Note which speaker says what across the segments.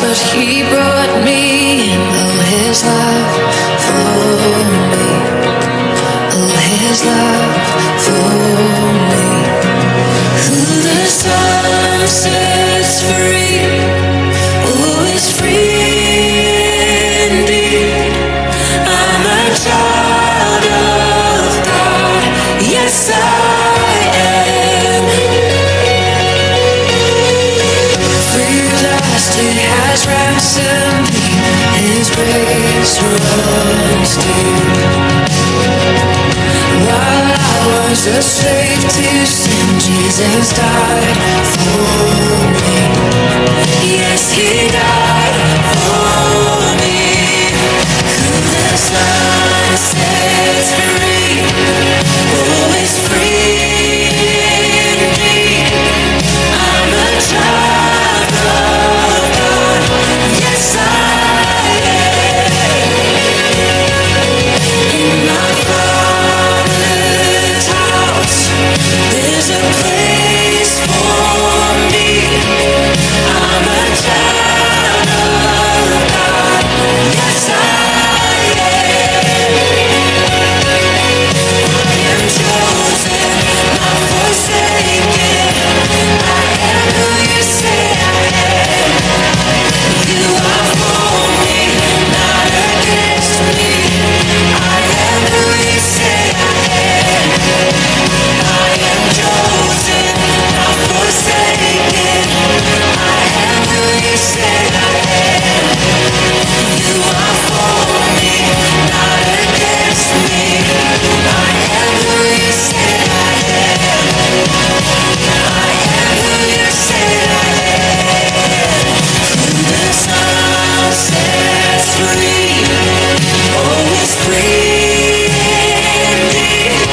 Speaker 1: but he brought me in. Oh, his love for me. Oh, his love for me. Who the Son sets free, oh, is free indeed. I'm a child of God. Yes, I am. Free at last, he has ransomed me. His grace runs deep. While I was a slave to sin, Jesus died for me. Yes, he died for me. Who the Son sets free, oh, is free indeed. I'm a child of God. Yes, I am. In my Father's house, there's a place for me. I'm a child of God. Yes, I am. I am chosen, not forsaken. I am who you say I am. You are for me, not against me. I am who you say I am. I am chosen, not forsaken. I am who you say I am. You are for me, not against me. I am who you say I am. I am who you say I am. Who the Son sets free, oh, is free indeed.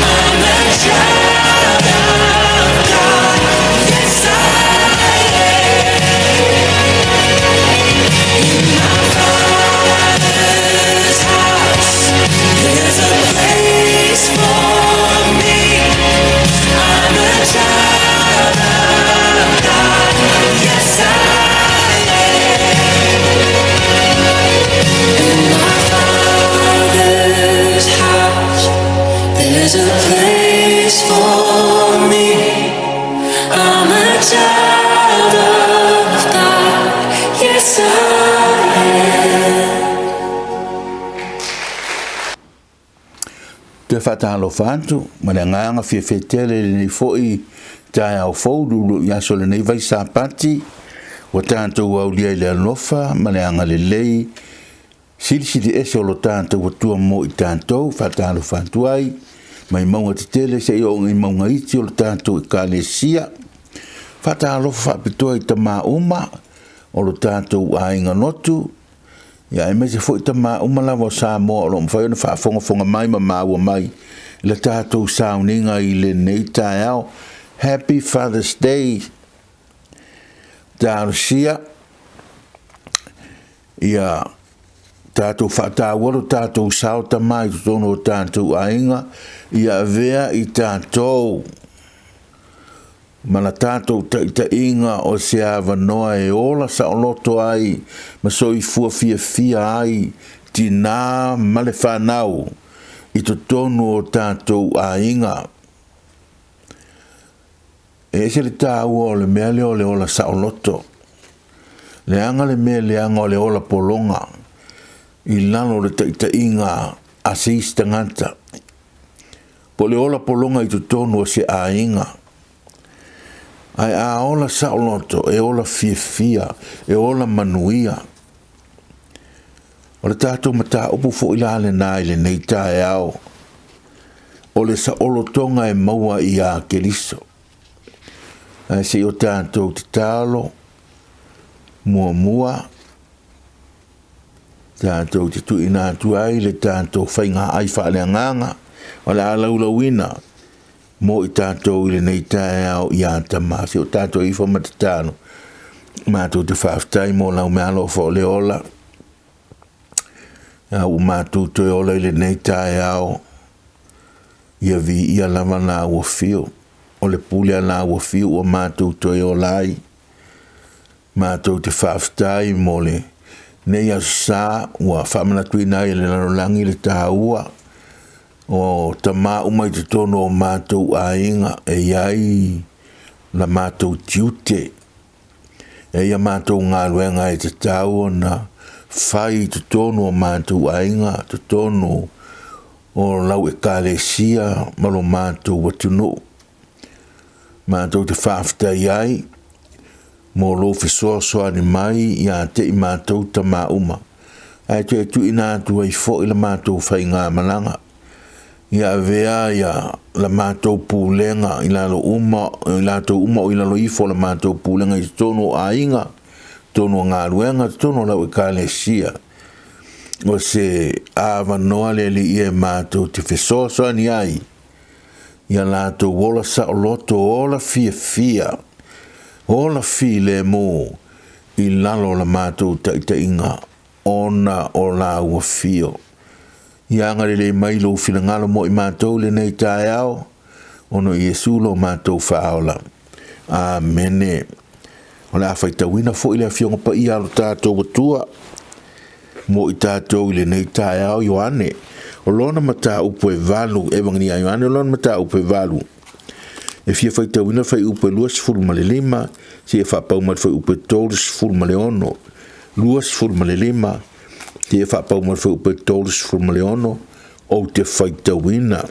Speaker 1: I'm a child of God. Yes, I am. In my Father's house, there's a place for me. I'm a child of God. Yes, I am. In my Father's house, there's a place for me. I'm a child of God. Yes, I am.
Speaker 2: Toe faatalofa atu ma le agaga fiafia tele i lenei foi taeao fou lulu i aso lenei vai Sapati ua tatou aulia i le alofa ma le agalelei silisili ese o lo tatou Atua mo i tatou. Faatalofa atu ai mai mauga tetele seia oo i mauga iti o lo tatou Ekalesia. Faatalofa faapitoa i tamā uma o lo tatou aiga lotu, ia aemaise foi tamā uma lava o Samoa o lo o mafai ona faafogafoga mai ma maua mai i le tatou sauniga i lenei taeao. Happy Father's Day! Talosia ia tatou faataua lo tatou sao tama i totonu o tatou aiga, ia avea i tatou ma la tatou taitaiga o se avanoa e ola saoloto ai ma soifua fiafia ai tinā ma le fanau i totonu o tatou aiga. E ese le taua o le mea lea o le ola saoloto. Leaga le mea leaga o le ola pologa i lalo o le taitaiga a se isi tagata, po o le ola pologa i totonu o se aiga. Ae a ola saoloto, e ola fiafia, e ola manuia. O le tatou mataupu foi la lenā i lenei taeao, o le saolotoga e maua iā Keriso. Ae se i o tatou tatalo muamua, tatou te tuuina atu ai le tatou faiga ai faaleagaga o le a laulauina mo i tatou i lenei taeao iā Tama. Se o tatou ifo ma tatalo, matou te faafetai mo lau meaalofa o le ola, a ua matou toe ola i lenei taeao, ia viia lava la ua fiu, o le pule a la ua fiu ua matou toe ola ai. Matou te faafetai mo le nei aso sa ua faamanatuina ai e le lalolagi le taua o tama uma i totonu o matou aiga e i ai la matou tiute, e i ai a matou galuega e tatau ona fai i totonu o matou aiga, totonu o lau ekalesia ma lo matou atunuu. Matou te faafetai ai mo lou fesoasoani mai ia te i matou tama uma, ae toe tuuina atu ai foi la matou faigamalaga, ia avea ia la matou pulega i lalo uma, i latou uma o i lalo ifo o la matou pulega i totonu o aiga, totonu o galuega, totonu o lau ekalesia, o se avanoa le Alii e matou te fesoasoani ai ia latou ola saoloto, ola fiafia, ola filemu i lalo o la matou taitaiga ona o lāua fio. Ia agalelei mai lou finagalo mo i matou i lenei taeao, ona o Iesu lo matou Faaola. Amene. O le a faitauina foi le Afioga Paia a lo tatou Atua mo i tatou i lenei taeao, Ioane, o lona mataupu e 8, Evagelia a Ioane, o lona mataupu e 8, e fia faitauina le fuaiupu e 25 seia faapau mai le fuaiupu e 36, 25 seia faapau mai le fuaiupu e 36, ou te faitauina.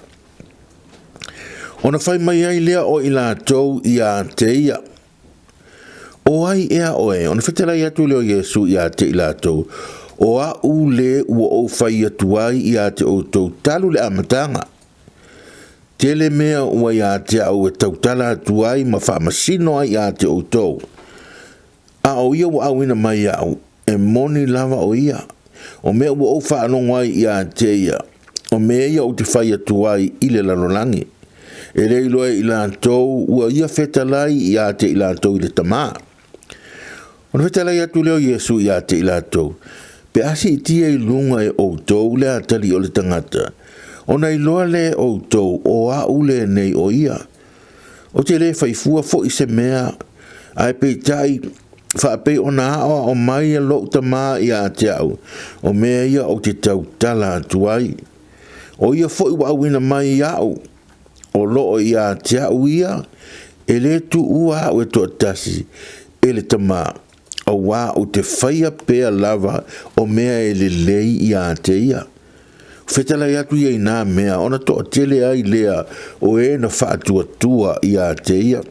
Speaker 2: Ona fai mai ai lea o i latou ia te ia, O ai ea oe? Ona fetalai atu lea o Iesu ia te i latou, O au le ua ou fai atu ai ia te outou talu le amataga. Tele mea ua ia te au e tautala atu ai ma faamasino ai ia te outou, a o ia ua auina mai iaʻu, e moni lava o ia. O mea ua ou faalogo ai ia te ia, o mea ia ou te fai atu ai i le lalolagi. E le iloa e i latou ua ia fetalai ia te i latou i le Tamā. Ona fetalai atu lea o Iesu ia te i latou, Pe a siitia i luga e outou le atalii o le tagata, ona iloa lea e outou o au lenei o ia. Ou te le fai fua foi se mea, ae peitai, faapei ona aoao mai lou Tama ia te au, o mea ia ou te tautala atu ai. O ia foi ua auina mai iaʻu, o lo o ia te au ia, e le tuua au e toatasi e le Tama, auā ou te faia pea lava o mea e lelei ia te ia. Fetalai atu ia i nā mea, ona toatele ai lea o e na faatuatua ia te ia.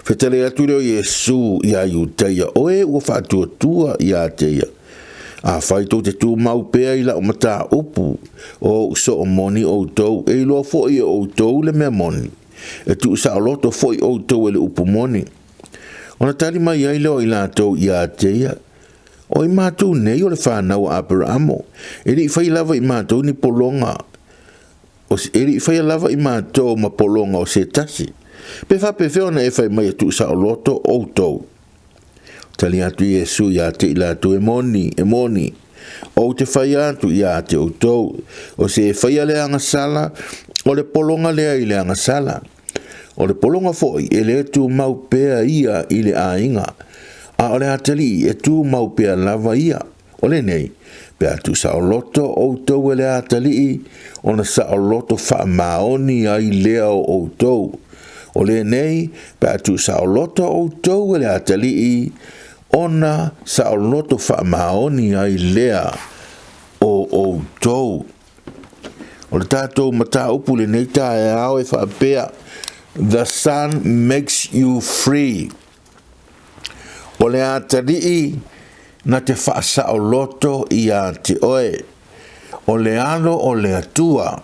Speaker 2: Fetalai atu lea o Iesu iā Iutaia, o e ua faatuatua ia te ia. Afai tou te tumau pea i lau mataupu, o ou soo moni outou, e iloa foi e outou le mea moni, e tuusaoloto foi outou e le upu moni. Ona tali mai ai lea o i latou ia te ia, O i matou nei o le fanau a Aperaamo, e le i faia lava i matou ni pologa, e le i faia lava i matou ma pologa o se tasi. Pe faapefea ona e fai mai e tuusaoloto outou? Tali atu Iesu ia te i latou, E moni, e moni, ou te fai atu ia te outou, o se e faia le agasala, o le pologa lea i le agasala. O le pologa foi e le tumau pea ia i le aiga, a o le atalii e tumau pea lava ia. O lenei, pe a tuusaoloto outou e le atalii, ona saoloto faamaoni ai lea o outou. O lenei, pe a tuusaoloto outou e le atalii, ona saoloto faamaoni ai lea o outou. O le tatou mataupu i lenei taeao e faapea, The Son makes you free. O le atalii na te faasaoloto ia te oe. O le alo o le Atua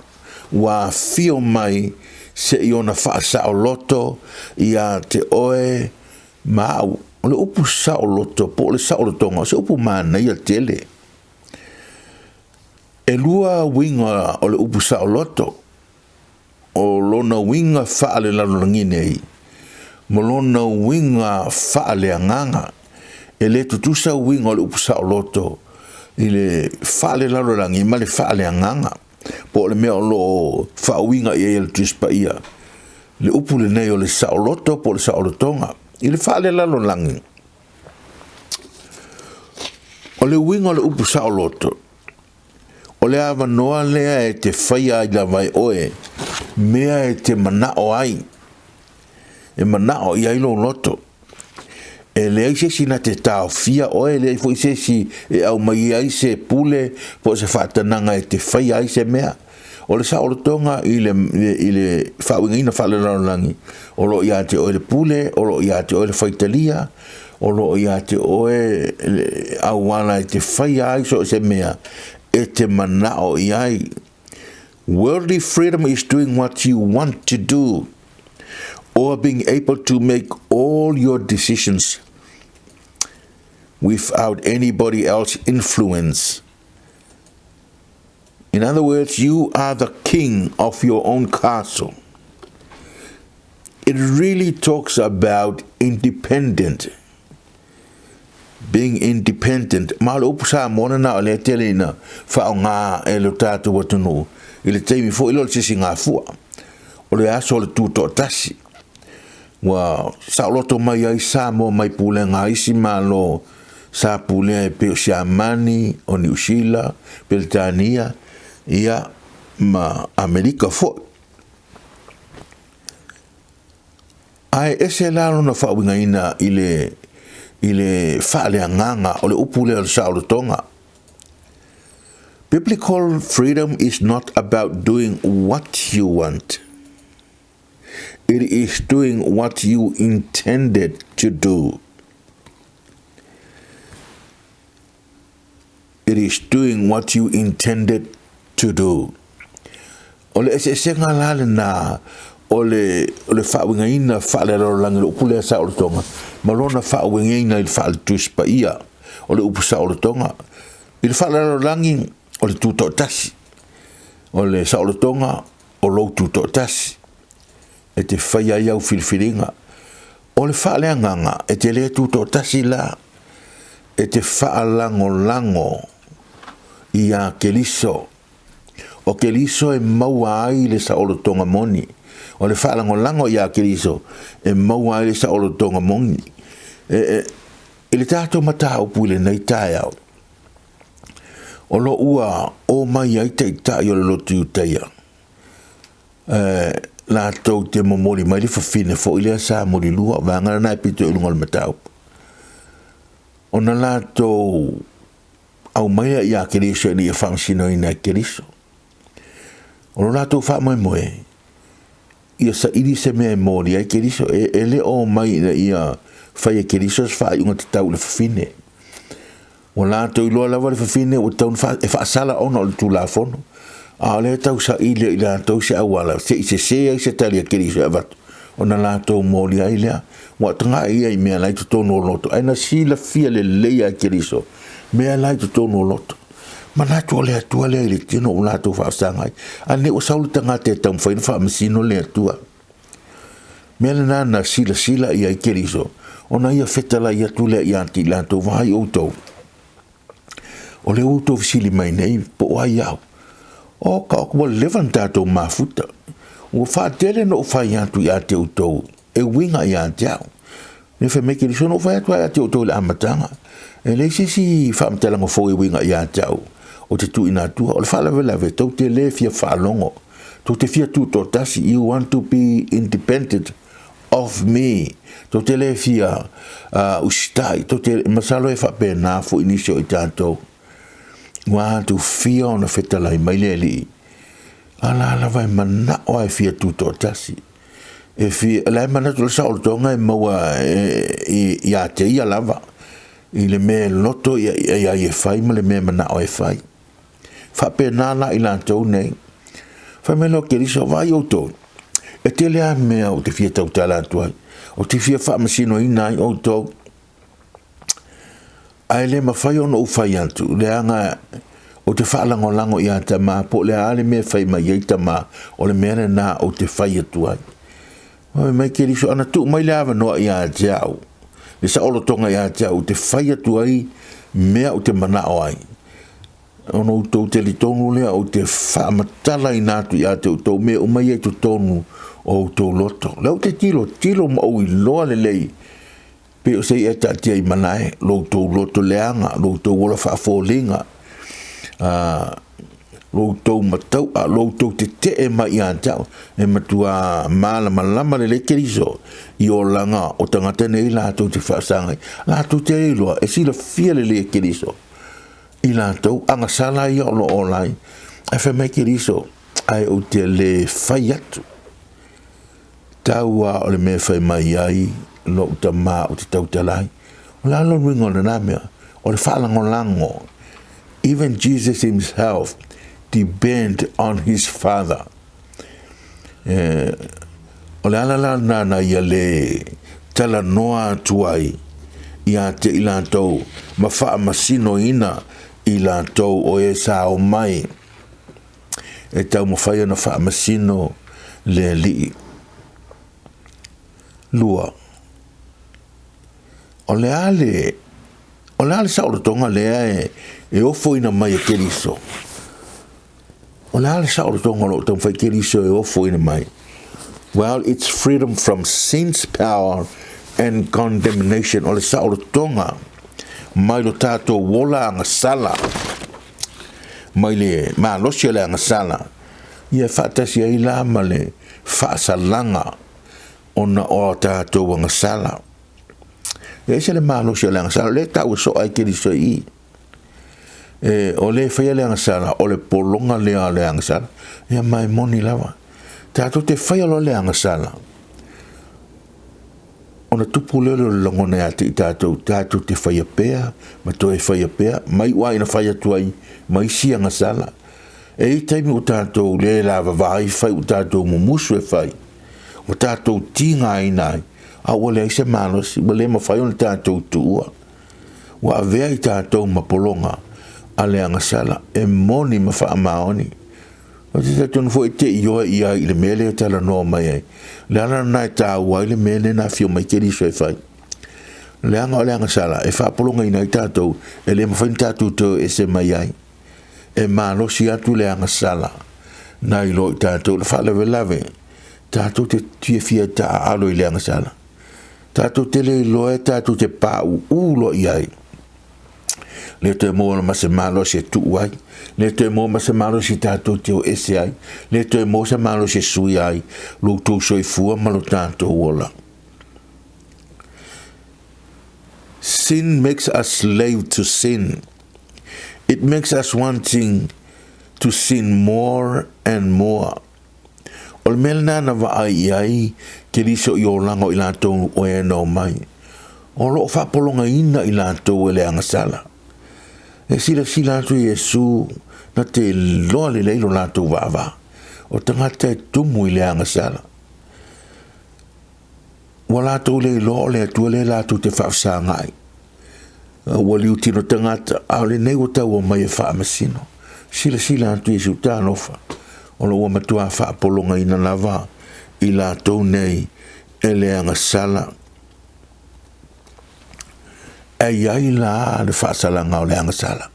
Speaker 2: ua afio mai se i ona faasaoloto ia te oe ma au. O le upu saoloto po o le saolotoga, o se upu manaia tele. E lua uiga o le upu saoloto, o lona uiga faalelalolagi nei ma lona uiga faaleagaga. E le tutusa uiga o le upu saoloto i le faalelalolagi ma le faaleagaga, po o le mea o lo o faauiga i ai e le Tusi Paia le upu lenei o le saoloto po o le saolotoga. I le faalelalolagi, O le uiga o le upu saoloto, o le avanoa lea e te faia ai lava e oe mea e te manao ai, e manao i ai lou loto. E leai se isi na te taofia oe, e leai foi se isi e aumai ai se pule po o se faatanaga e te faia ai se mea. O le saolotoga i le, i le faauigaina faalelalolagi, o lo o ia te oe le pule, o lo o ia te oe le faitalia, o lo o ia te oe le auala e te faia ai so o se mea e te manao i ai. Worldly freedom is doing what you want to do or being able to make all your decisions without anybody else's influence. In other words, you are the king of your own castle. It really talks about independent. Being independent. Ma o le upu Samoa lena o lea tele ina faaaoga e lo tatou atunuu i le taimi foi lea o le sisigafua. O le aso o le tutoatasi. Ua saoloto mai ai Samoa mai pulega a isi Malo sa pulea e pei o Siamani, o Niu Sila, Peretania, ia ma Amerika foi. Ae ese la lona faauigaina i le i le faaleagaga o le upu lea o le saolotoga. Biblical freedom is not about doing what you want. It is doing what you intended to do. It is doing what you intended to do. O le eseesega la lena o le, o le faauigaina faalelalolagi o le upu lea saolotoga ma lona faauigaina i le faaletusi paia o le upu saolotoga. I le faalelalolagi o le tutoatasi, o le saolotoga o lou tutoatasi e te faia ai au filifiliga. O le faaleagaga e te le tutoatasi la, e te faalagolago iā Keriso. O Keriso e maua ai le saolotoga moni. O le faalagolago iā Keriso e maua ai le saolotoga moni. E, e, i le tatou mataupu i lenei taeao, o lo ua o mai ai taitai o le lotu Iutaia, e, latou te momoli mai le fafine foi lea sa molilua, o vaega lena e pito i luga o le mataupu. Ona latou aumaia iā Keriso ina ia faamasinoina e Keriso. O lo latou faamoemoe, ia saili se mea e moli ai Keriso, e, e le o omai ina ia fai e Keriso se faaiuga tatau i le fafine. Ua latou iloa lava le fafine ua tatau ona e faasala ona o le Tulafono, a o lea e tau saili e i latou se auala se i sesē ai se tali a Keriso e avatu, ona latou moli ai lea. Ua tagai ia i mea la i totonu o loto, ae na silafia lelei lava e Keriso mea la i totonu o loto. Manatu o le Atua lea i le tino ua latou faasaga ai, a ne ua sau le tagata e taumafai ona faamasino le Atua. Mea lena na silasila i ai Keriso, ona ia fetalai atu lea ia te i latou, Vaai outou, o lea ua outou fesili mai nei, po o ai au? O ka ua leva ona tatou mafuta. Ua faatele na ou fai atu ia te outou, e uiga ia te au. Me fai mai Keriso, na ou fai atu ai ia te outou i le amataga. E leai se isi faamatalaga fou e uiga ia te au, o te tuuina atua. O le faalavelave, tou te le fia faalogo. Tou te fia tutoatasi, you want to be independent of me. Tou te le fia usitai. Tou te, masalo e faapena foi nisi o i tatou. Ua atu fia ona fetalai mai le Alii. A la lava e manao lava e fia tutoatasi. E fia, la e manatu le saolotoga e maua ia te ia lava i le mea e loto ia ia e fai ma le mea e manao e fai. Faapena la i latou nei. Fai mai loa Keriso, Vaai outou, e tele lava mea ou te fia tautala atu ai, ou te fia faamasinoina ai outou, ae le mafai ona ou fai atu, leaga ou te faalagolago ia Tamā, po o le a le mea e fai mai ai Tamā, o le mea lena ou te fai atu ai. Fai mai Keriso, ana tuu mai le avanoa ia te au, le saolotoga ia te au, ou te fai atu ai mea ou te manao ai. Ona outou talitonu lea ou te faamatalaina atu ia te outou mea uma ia i totonu o outou loto. O lea ou te tilotilo ma ou iloa lelei Pei o se i'a e taatia i malae, lo outou loto leaga, lo outou ola faafoliga, lo outou matau'a, lo outou tete'e mai ia te a'u. E matuā malamalama lelei Keriso i olaga o tagata nei latou te faasagai, latou te iloa, e silafia lelei e Keriso i latou agasala ia o lo o ola ai. Ae fai mai Keriso, Ae ou te lē fai atu. Tau a o le mea e fai mai ai lo'u tamā ou te tautala ai. O le a lona uiga o lena mea? O le faalagolago. Even Jesus himself depend on his father. E, o le ala la lena na ia lē talanoa atu ai ia te i latou ma faamasinoina i latou o e sa omai e taumafai ona faamasino le Alii. 2, O le a le, o le a le saolotoga lea e, e ofoina mai e Keriso? O le a le saolotoga o lo o taumafai Keriso e ofoina mai? Well, it's freedom from sin's power and condemnation. O le saolotoga mai lo tātou ola agasala, mai le malosi o le agasala, ia e faatasi ai la ma le faasalaga ona o a tatou agasala. E ese le malosi o le agasala, o lea e taua soo ai Keriso i i. E, o le faia le agasala, o le pologa lea o le agasala. Ia ma e moni lava. Tatou te faia loa le agasala, ona tupu lea o le lagona ia te i tatou, tatou te faia pea, ma toe faia pea, mai ua ina fai atu ai ma isi agasala. E i ai taimi ua tatou le lavava ai fai ua tatou mumusu e fai, ua tatou tigaina ai, a ua leai se malosi, ua le mafai ona tatou tuua. Ua avea i tatou ma pologa a le agasala, e moni ma faamaoni. Ou te talitonu foi e te ioe i ai i le mea lea e talanoa mai ai. O le ala lena e taua ai le mea lea na afio mai Keriso e fai. Leaga o le agasala e faapologaina ai tatou, e le mafai ona tatou toe ese mai ai. E malosi atu le agasala nai lo i tatou. Le faalavelave, tatou te fiafia e taaalo i le agasala. Tatou te le iloa e tatou te pauu loa i ai. Le toe maua ma se malosi e tuu ai, le toe maua ma se malosi tatou te o ese ai, le toe maua se malosi e suia ai lo outou soifua ma lo tatou ola. Sin makes us slave to sin. It makes us wanting to sin more and more. O le mea lena na vaai i ai Keriso i olaga o i latou o e na omai. O lo o faapologaina i latou e le agasala. E silasila atu Iesu na te loa lelei lo latou vaavaa. O tagata e tumu i le agasala. Ua latou le iloa o le Atua lea latou te faafesagai. Ua liutino tagata, a o lenei ua taua mai e faamasino. Silasila atu Iesu, talofa, o lo ua matuā faapologaina lava i latou nei e le agasala. E i ai la le faasalaga o le agasala.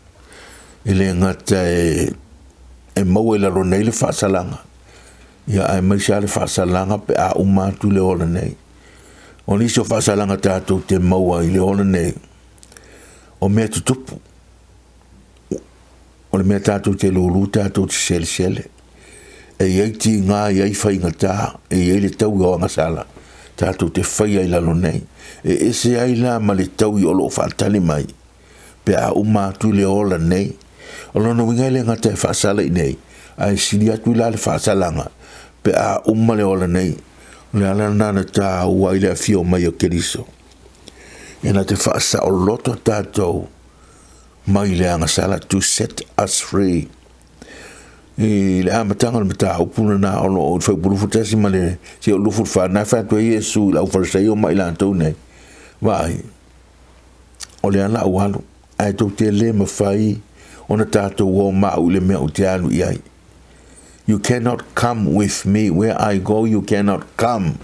Speaker 2: E le gata e, e maua i lalo nei le faasalaga, ia aemaise lava le faasalaga pe a uma atu le ola nei. O nisi o faasalaga tatou te maua i le ola nei, o mea tutupu, o le mea tatou te lūlū tatou te selesele. E i ai tigā, e i ai faigata, e i ai le taui o agasala tatou te faia i lalo nei. E ese ai la ma le taui o lo o faatali mai pe a uma atu le ola nei. O lona uiga e le gata e faasala i nei, ae sili atu la le faasalaga pe a uma le ola nei. O le ala lena na taua ai le afio mai o Keriso, e na te faasaoloto tatou mai le agasala, to set us free. I le amataga o le mataupu lena o lo o fuaiupu 21 ma le seia 24, na fai atu ai Iesu i le aufalesaio ma i latou nei, Vaai, o le ala ua alu, ae tou te le mafai ona tatou o ma au i le mea ou te alu i ai. You cannot come with me where I go, you cannot come.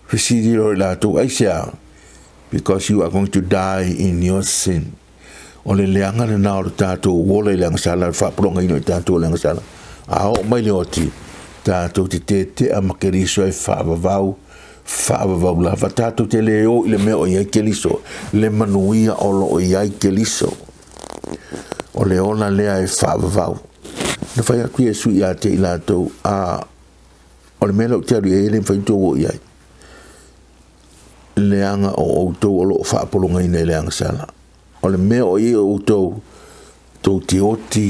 Speaker 2: Fesili loa i latou, aisea? Because you are going to die in your sin. O le leaga lena o le tatou ola i le agasala, le faapologaina o i tatou i le agasala. A oo mai le oti, tatou te tetea ma Keriso e faavavau Faavavau lava. Tatou te le o i le mea o i ai Keriso, le manuia o lo o i ai Keriso. O le ola lea e faavavau. Na fai atu Iesu ia te i latou, a o le mea lea ou te alu i ai e le mafai ona outou o i ai. Leaga o outou o lo o faapologaina i le agasala. O le mea o i ai outou, tou te oti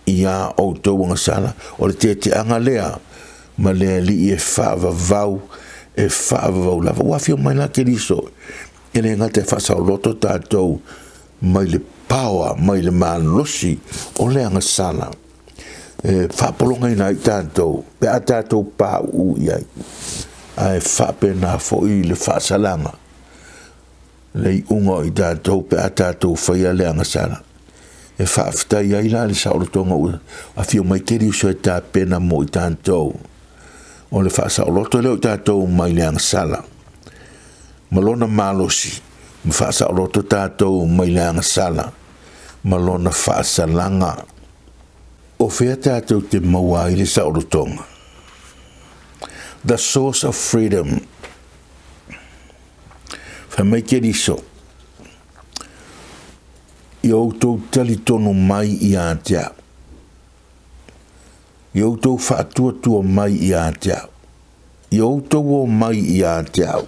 Speaker 2: iā outou agasala. O le teteaga lea ma le Alii e faavavau, e faavavau lava. Ua afio mai la Keriso, e le gata e faasaoloto tatou mai le paoa, mai le malosi o le agasala, e faapologaina ai tatou pe a tatou pauu i ai, ae faapena foi le faasalaga le iuga o i tatou pe a tatou faia le agasala. E faafetai ai la le saolotoga ua afio mai Keriso e tapena mo i tatou. O le faasaoloto lea o i tatou mai le agasala ma lona malosi, ma faasaoloto tatou mai le agasala ma lona faasalaga. O fea tatou te maua ai le saolotoga? The source of freedom. Fai mai Keriso, Ia outou talitonu mai ia te au. Ia outou faatuatua mai ia te au. Ia outou o mai ia te au.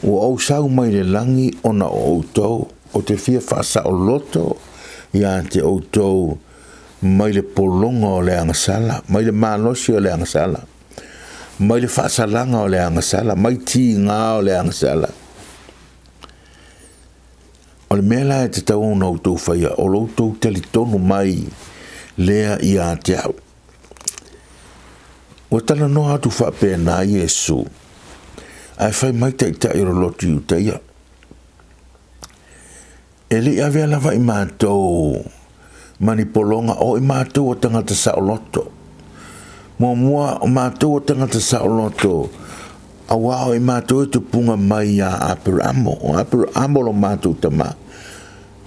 Speaker 2: Ua ou sau mai le lagi ona o outou, ou te fia faasaoloto ia te outou mai le pologa o le agasala, mai le malosi o le agasala, mai le faasalaga o le agasala, mai tiga o le agasala. O le mea la e tatau ona outou faia, o lo outou talitonu mai lea ia te au. Ua talanoa atu faapena Iesu, ae fai mai taitai o le lotu Iutaia, E le i avea lava i matou ma ni pologa, o i matou o tagata saoloto. Muamua, o matou o tagata saoloto, auā o i matou e tupuga mai iā Aperamo, o Aperamo lo matou tamā.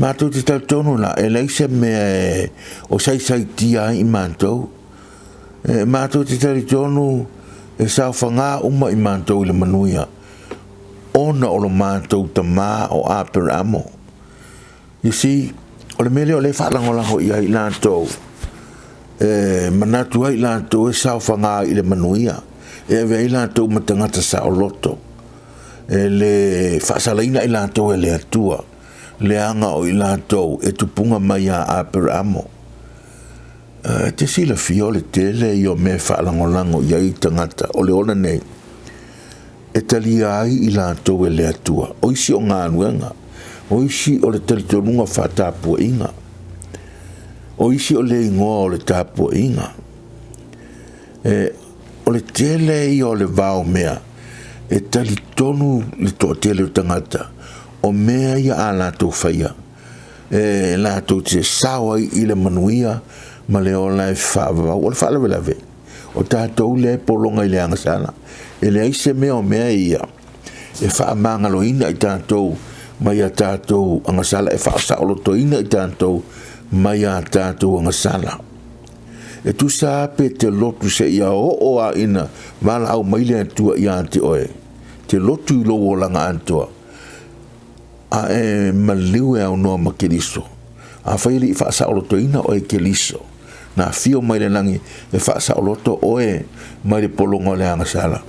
Speaker 2: Matou te talitonu la, e leai se mea e o saisaitia ai i matou. E matou te talitonu e saofagā uma i matou i le manuia, ona o lo matou tamā o Aperamo. You see, o le mea lea o lea e faalagolago i ai latou, e manatu ai latou e saofaga i le manuia, e ave ai latou ma tagata saoloto, e le faasalaina i latou e le Atua, leaga o i latou e tupuga mai ia Aperamo. E te silafia o le tele ia o mea e faalagolago i ai tagata o le ola nei, e talia ai i latou e le Atua. O isi o galuega, o isi o le talitonuga faatapuaiga, o isi o le igoa o le tapuaiga. E, o le tele ia o le vao mea e talitonu le toatele o tagata o mea ia a latou faia e latou te sao ai i le manuia ma le ola e faavavau. O le faalavelave, o tatou lea e pologa i le agasala, e leai se mea o mea ia e faamagaloina i tatou mai a tatou agasala, e faasaolotoina i tatou mai a tatou agasala. E tusa lava pe te lotu seia oo lava ina valaau mai le Atua ia te oe, te lotu i lou olaga atoa, a e maliu e aunoa ma Keriso. Afai e le i faasaolotoina oe e Keriso, na afio mai le lagi e faasaoloto oe mai le pologa o le agasala,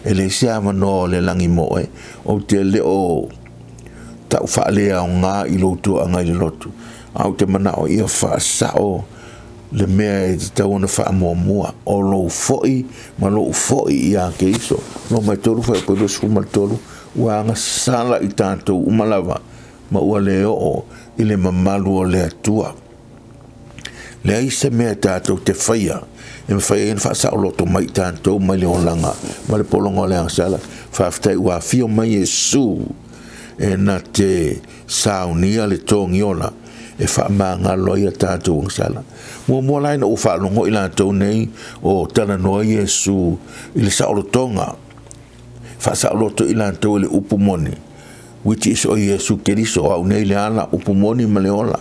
Speaker 2: e leai se avanoa o le lagi mo oe. Ou te le o tau faaleaoga i lou tuaaga i le lotu, a ou te manao ia faasao le mea e tatau ona faamuamua, o lou foi ma lou foi ia Keriso. Roma e 3 fuaiupu e 23, ua agasala i tatou uma lava, ma ua le oo i le mamalu o le Atua. Leai se mea tatou te faia e mafai ai ona faasaoloto mai i tatou mai le olaga ma le pologa o le agasala. Faafetai ua afio mai Iesu e na te saunia le togiola e faamagalo ai a tatou agasala. Muamua la ina ua faalogo i latou nei o talanoa Iesu i le saolotoga, faasaoloto i latou i le upu moni, which is o Iesu Keriso, o au nei le ala, upu moni ma le ola.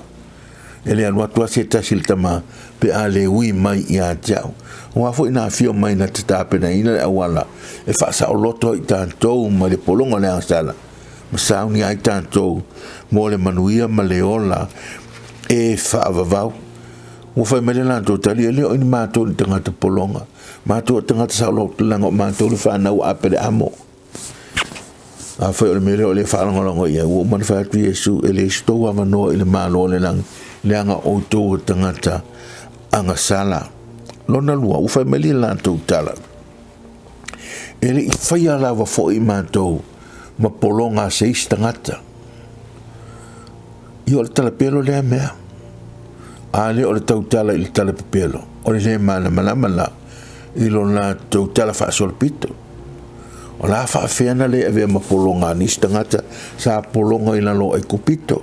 Speaker 2: E le alu atu lava se tasi i le Tama pe a le ui mai ia te au. Aua foi na afio mai na te tapenaina le auala e faasaoloto ai tatou mai le pologa o le agasala ma saunia ai tatou mo le manuia ma le ola e faavavau. Ua fai mai le latou tali, E le o i ni matou ni tagata pologa, matou o tagata saoloto leaga o matou le fanau a Apeleamo. Afai o le mea lea o lea e faalagolago i ai, ua uma ona fai atu Iesu, e leai so tou avanoa i le Malo o le lagi, leaga o outou o tagata agasala. Lona lua, ua fai mai le latou tala, e le i faia lava foi matou ma pologa a se isi tagata. Ia o le talapelo lea mea. A lea o le tautala i le talapepelo, o le le malamalama la i lo latou tala faasolopito. O la faafefea na le avea ma pologa a nisi tagata sa pologa i lalo o Aikupito.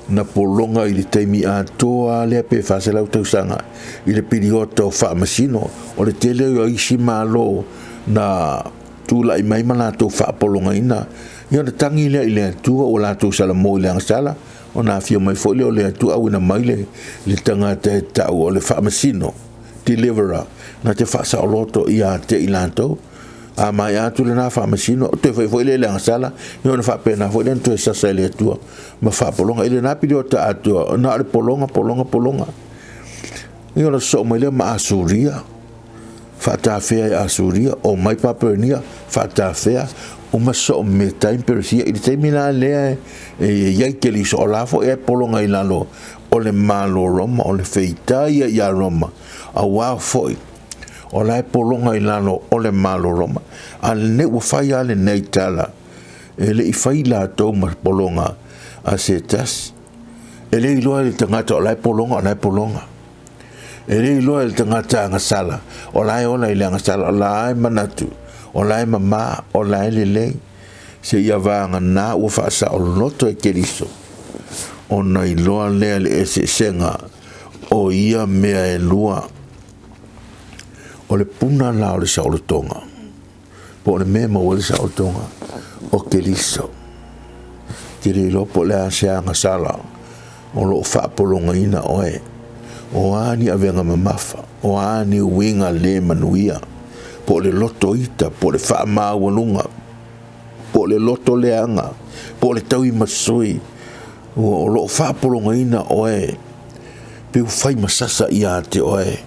Speaker 2: Na pologa i le taimi atoa lea pe 400 tausaga i le piliota o faamasino. O le tele o isi Malo na tulai mai ma latou faapologaina, ia ona tagi lea i le Atua ua latou salamo i le agasala, ona afio mai foi lea o le Atua auina mai le tagata e tau o le faamasino, deliverer, na te faasaoloto ia te i latou. A maea atu lena faamasino, toe foi foi lea i le agasala, ia ona faapena foi lea ona toe sasa e le Atua ma faapologa. I lena piliota atoa, na o le pologa, pologa, pologa. Ia ona sosoo mai lea ma Asuria, faatafea e Asuria, omai Papelonia, faatafea, uma sosoo Metai ma Peresia. I le taimi la lea e i ai Keriso, o la foi e pologa i lalo o le Malo Roma, o le feita ia ia Roma, auā foi o la e pologa i lalo o le Malo Roma. A lenei ua fai lava lenei tala, e le i fai latou ma pologa a se tasi. E le iloa e le tagata o la e pologa, o la e pologa. E le iloa e le tagata agasala, o la e ola i le agasala, o la e manatu, o la e mamā, o la e lelei. Seia vagana ua faasaoloto e Keriso, ona iloa lea le eseesega o ia mea e lua. O le puna la o le saolotoga, po o le mea e maua ai le saolotoga, o Keriso. Te le iloa po o le a se agasala o lo o faapologaina oe, o a ni avega mamafa, o a ni uiga le manuia, po o le loto ita, po o le faamaualuga, po o le loto leaga, po o le tauimasui, o lo o faapologaina oe, pe ua fai ma sasa ia te oe,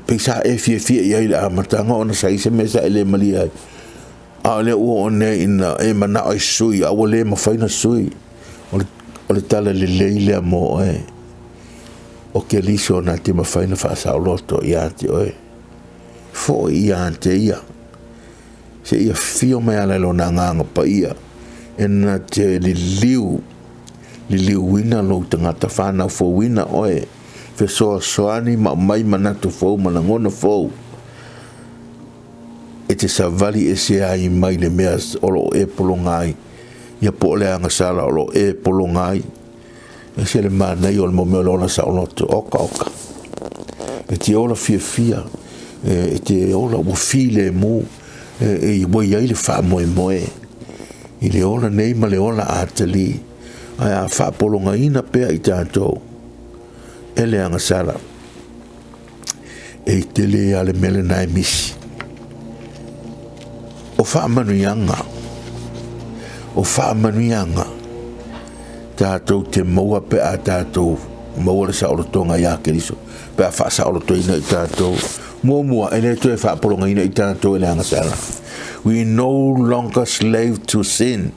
Speaker 2: pei sa e fiafia i ai i le amataga ona sa i ai se mea sa e le malie ai, a o lea ua oo nei ina e manao e sui, a ua le mafai ona sui. O le tala lelei lea mo oe, o Keriso na te mafai ona faasaoloto ia te oe, foi ia te ia, seia fio mai ala i lona Agaga Paia, e na te liliu, liliuina lou tagata, fanau fouina oe, fesoasoani ma aumai manatu fou ma lagona fou, e te savali ese ai mai le mea o lo o e pologa ai, ia po o le agasala o lo o e pologa ai. E ese le manaia o le mea o le ola saoloto, oka oka. E te ola fiafia, e te ola ua filemu, e ua i ai le faamoemoe i le ola nei ma le ola atalii, ae a faapologaina pea i tatou e le agasala, e tele lava le mea lena e misi. O faamanuiaga, o faamanuiaga tatou te maua pe a tatou maua le saolotoga ia Keriso, pe a faasaolotoina i tatou. Muamua, e le toe faapologaina i tatou e le agasala. We no longer slave to sin.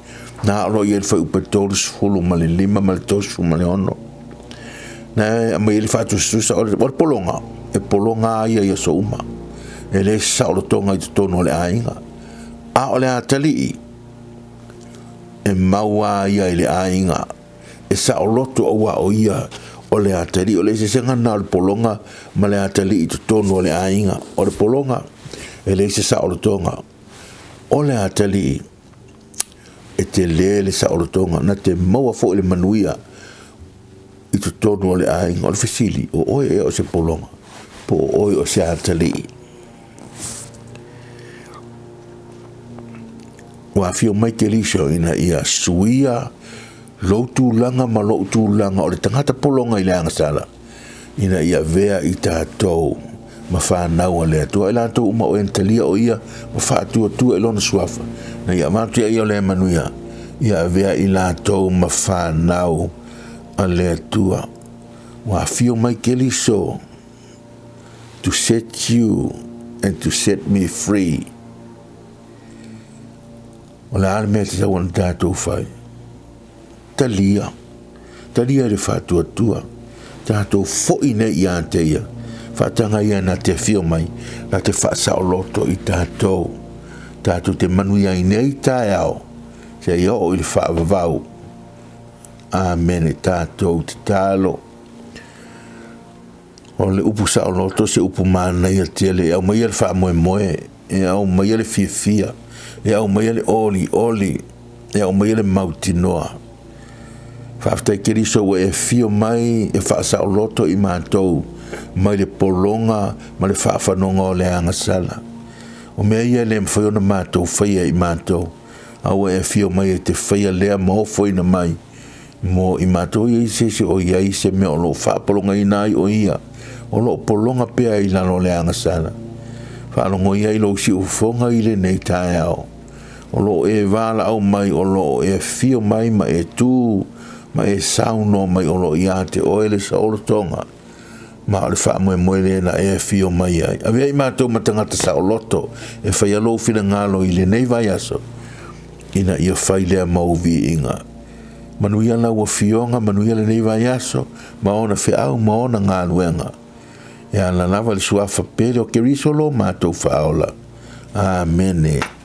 Speaker 2: Na o lo o i ai le fuaiupu 35 ma le 36. Na e aumai ai le faatusatusa o le pologa, e pologa lava ia i aso uma. E leai se saolotoga i totonu o le aiga. A o le atalii, e mau lava ia i le aiga, e saoloto aua o ia o le atalii. O le eseesega lena o le pologa ma le atalii i totonu o le aiga. O le pologa, e leai se saolotoga. O le atalii, e tele le saolotoga, na te maua foi le manuia i totonu o le aiga. O le fesili, o oe ea o se pologa, po o oe o se atalii? Ua afio mai Keriso ina ia suia Lou tulaga ma lou tulaga o le tagata pologa i le agasala, ina ia avea i tatou ma fanau a le Atua. I latou uma o e na talia o ia ma faatuatua i lona suafa, na ia avatu ia ia o lea manuia, ia avea i latou ma fanau a le Atua. Ua afio mai Keriso to set you and to set me free. O le a le mea e tatau ona tatou fai? Talia. Talia i le faatuatua. Tatou foi nei ia te ia. Faataga ia na te afio mai, na te faasaoloto i tatou. Tatou te manuia ai nei taeao, seia oo i le faavavau. Amene. Tatou tatalo. O le upu saoloto se upu manaia tele e aumaia le faamoemoe, e aumaia le fiafia, e aumaia le olioli, e aumaia le mautinoa. Faafetai Keriso ua e afio mai e faasaoloto i matou mai le pologa ma le faafanoga o le agasala. O mea ia e le mafai ona matou faia i matou, a ua e afio mai e te faia lea ma ofoina mai mo i matou. E i ai se isi o i ai se mea o lo o faapologaina ai o ia, o lo o pologa pea i lalo o le agasala. Faalogo ia i lou siufofoga i lenei taeao. O lo o e valaau mai, o lo o e afio mai ma e tu ma e saunoa mai, o lo o ia te oe le saolotoga, ma o le faamoemoe lea na e afio mai ai. Avea i matou ma tagata saoloto e faia lou finagalo i lenei vaiaso, ina ia fai lea mau viiga. Manuia lau afioga, manuia lenei vaiaso, ma ona feau ma ona galuega. E ala lava i le suafa pele o Keriso lo matou faaola. Amene.